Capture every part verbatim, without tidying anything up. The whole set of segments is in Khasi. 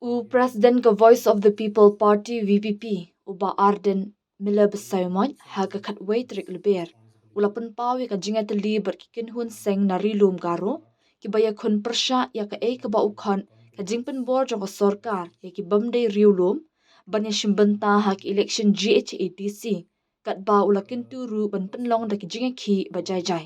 U President ka Voice of the People Party, V P P, u Bah Ardent Miller Basaiawmoit, ha ka khatwei tarik Lber, u la pynpaw ïa ka jingïatylli bad ki kynhun seng na Ri Lum Garo, kiba ïakhun pyrshah ïa kaei kaba u khot ka jingpynbor jong ka sorkar ïa ki bym dei riewlum ban ïashim bynta ha ka election G H A D C, katba u la kyntu ruh ban pynlong da ki jingïakhih ba jai jai.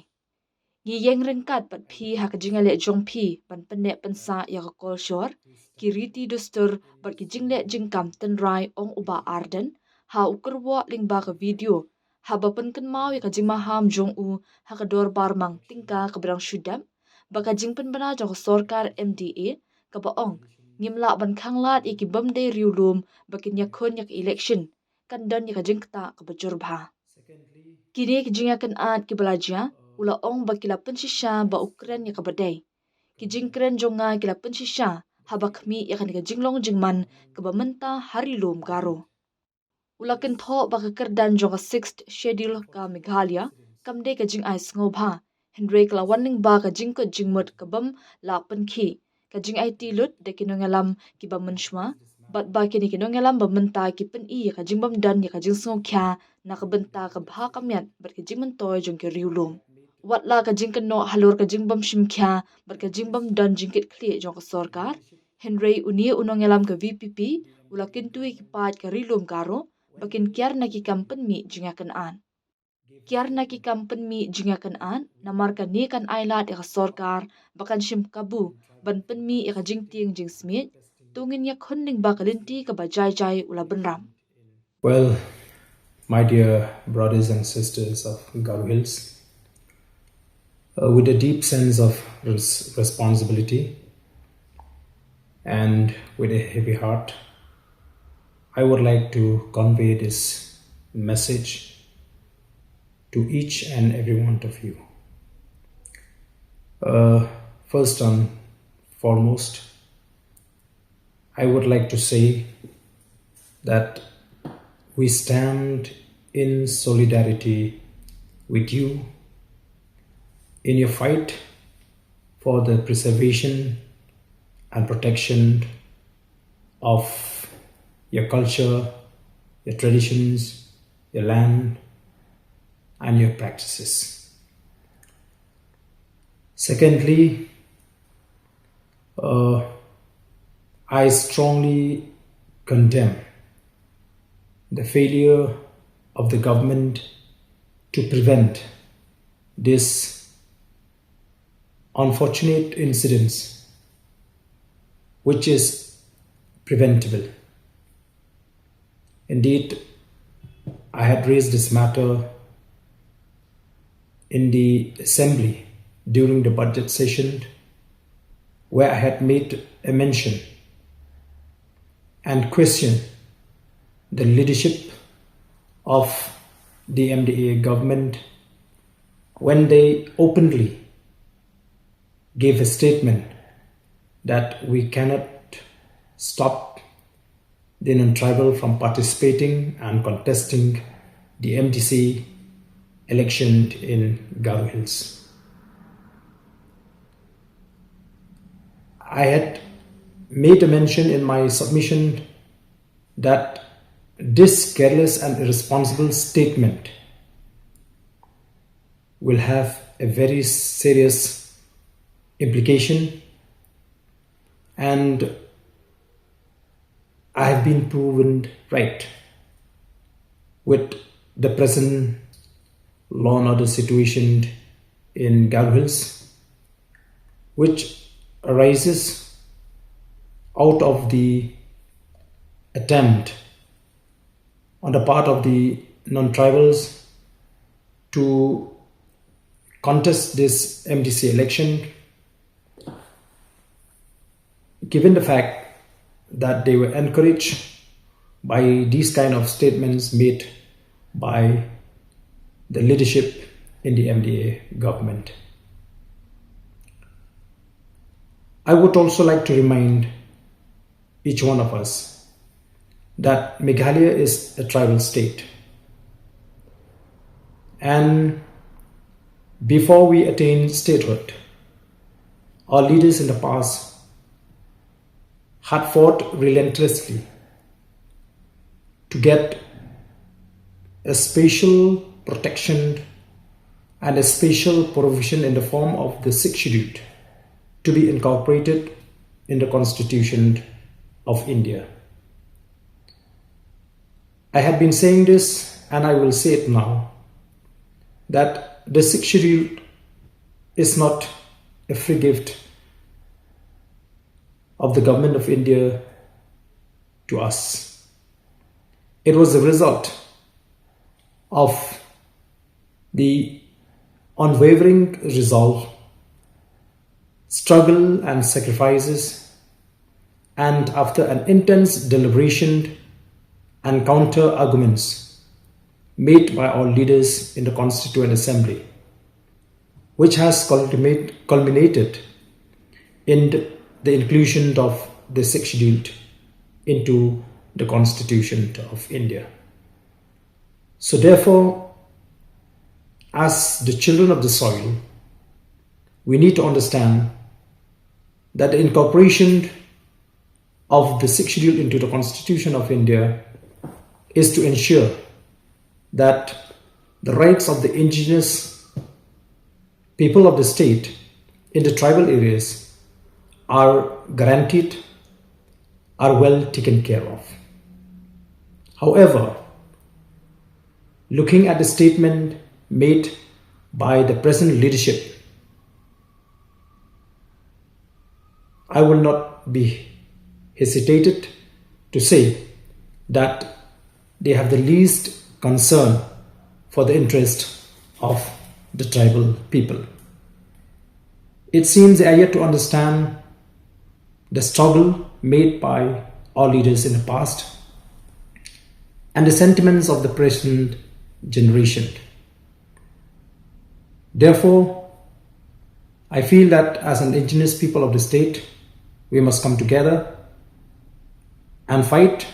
Ngi ïeng ryngkat bad phi ha ka jingïaleh jong phi ban pynneh pynsah ïa ka kolshor, ki riti dustur bad ki jingleh jingkam tynrai, ong u Bah Ardent ha u kyrwoh lyngba ka video, haba pynkynmaw ïa ka jingmaham jong u ha ka dorbar mang tyngka kaba dang shu dep, ba ka jingpynbna jong ka sorkar M D A kaba ong ngim lah ban khanglad ïa ki bym dei riewlum ba kin ïakhun ïa ka election kan don ïa ka jingktah kaba jur bha. Kine ki jingïakynad kiba la jia, u la ong ba ki la pynshisha ba u kren ïa kaba dei. Ki jingkren jong nga ki la pynshisha haba khmih ïa kane ka jinglong jingman kaba mynta ha Ri Lum Garo. U la kynthoh ba ka kyrdan jong ka Sixth Schedule ka Meghalaya kam dei ka jingai sngewbha, hynrei ka la wan lyngba ka jingkut jingmut ka bym lah pynkhih, ka jingaiti lut da ki nongïalam kiba mynshuwa, bad ba kine ki nongïalam ba mynta ki pyni ïa ka jingbymdon ïa ka jingsngewkhia na ka bynta ka bha ka miat bad ka jingmyntoi jong ki riewlum. Wat la ka jingkynnoh halor ka jingbymshimkhia bad ka jingbymdon jingkitkhlieh jong ka sorkar, hynrei une u nongïalam ka V P P u la kyntu ïa ki paid ka Ri Lum Garo ba kin kiar na ki kam pynmih jingïakynad. Kiar na ki kam pynmih jingïakynad, namar kane kan ailad ïa ka sorkar ba kan shim kabu ban pynmih ïa ka jingtieng jingsmiej. To ngin ïakhun lyngba ka lynti kaba jai jai, u la bynrap. Well, my dear brothers and sisters of Garo Hills, uh, with a deep sense of res- responsibility and with a heavy heart, I would like to convey this message to each and every one of you. Uh, first and foremost, I would like to say that we stand in solidarity with you in your fight for the preservation and protection of your culture, your traditions, your land, and your practices. Secondly, uh, I strongly condemn the failure of the government to prevent this unfortunate incidents, which is preventable. Indeed, I had raised this matter in the assembly during the budget session, where I had made a mention and questioned the leadership of the M D A government when they openly gave a statement that we cannot stop the non-tribal from participating and contesting the M D C election in Garo Hills. I had made a mention in my submission that this careless and irresponsible statement will have a very serious implication, and I have been proven right with the present law and order situation in Garo Hills, which arises out of the attempt on the part of the non-tribals to contest this M D C election, given the fact that they were encouraged by these kind of statements made by the leadership in the M D A government. I would also like to remind each one of us that Meghalaya is a tribal state. And before we attained statehood, our leaders in the past had fought relentlessly to get a special protection and a special provision in the form of the Sixth Schedule to be incorporated in the Constitution of India. I had been saying this, and I will say it now, that the Sixth Schedule is not a free gift of the Government of India to us. It was the result of the unwavering resolve, struggle, and sacrifices, and after an intense deliberation and counter arguments made by our leaders in the Constituent Assembly, which has culminate- culminated in the inclusion of the Sixth Schedule into the Constitution of India. So, therefore, as the children of the soil, we need to understand that the incorporation of the Sixth Schedule into the Constitution of India is to ensure that the rights of the indigenous people of the state in the tribal areas are guaranteed, are well taken care of. However, looking at the statement made by the present leadership, I will not be hesitated to say that they have the least concern for the interest of the tribal people. It seems they are yet to understand the struggle made by our leaders in the past and the sentiments of the present generation. Therefore, I feel that as an indigenous people of the state, we must come together and fight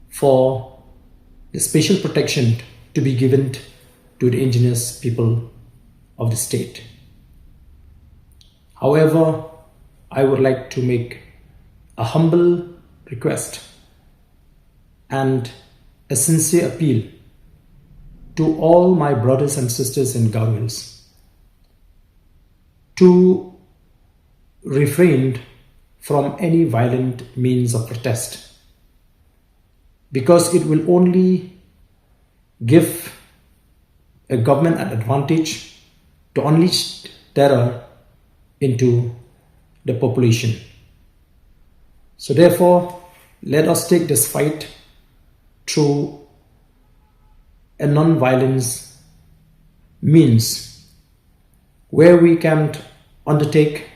for the special protection to be given to the indigenous people of the state. However, I would like to make a humble request and a sincere appeal to all my brothers and sisters in Garo Hills to refrain from any violent means of protest, because it will only give a government an advantage to unleash terror into the population. So, therefore, let us take this fight through a non-violence means where we can undertake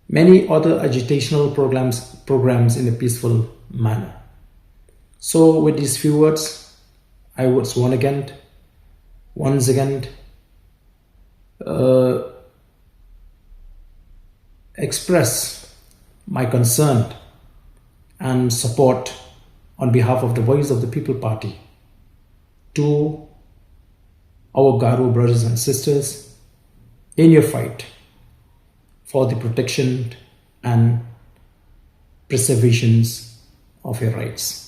many other agitational programs, programs in a peaceful manner. So, with these few words, I would once again, once again, uh, express my concern and support on behalf of the Voice of the People Party to our Garo brothers and sisters in your fight for the protection and preservations of your rights.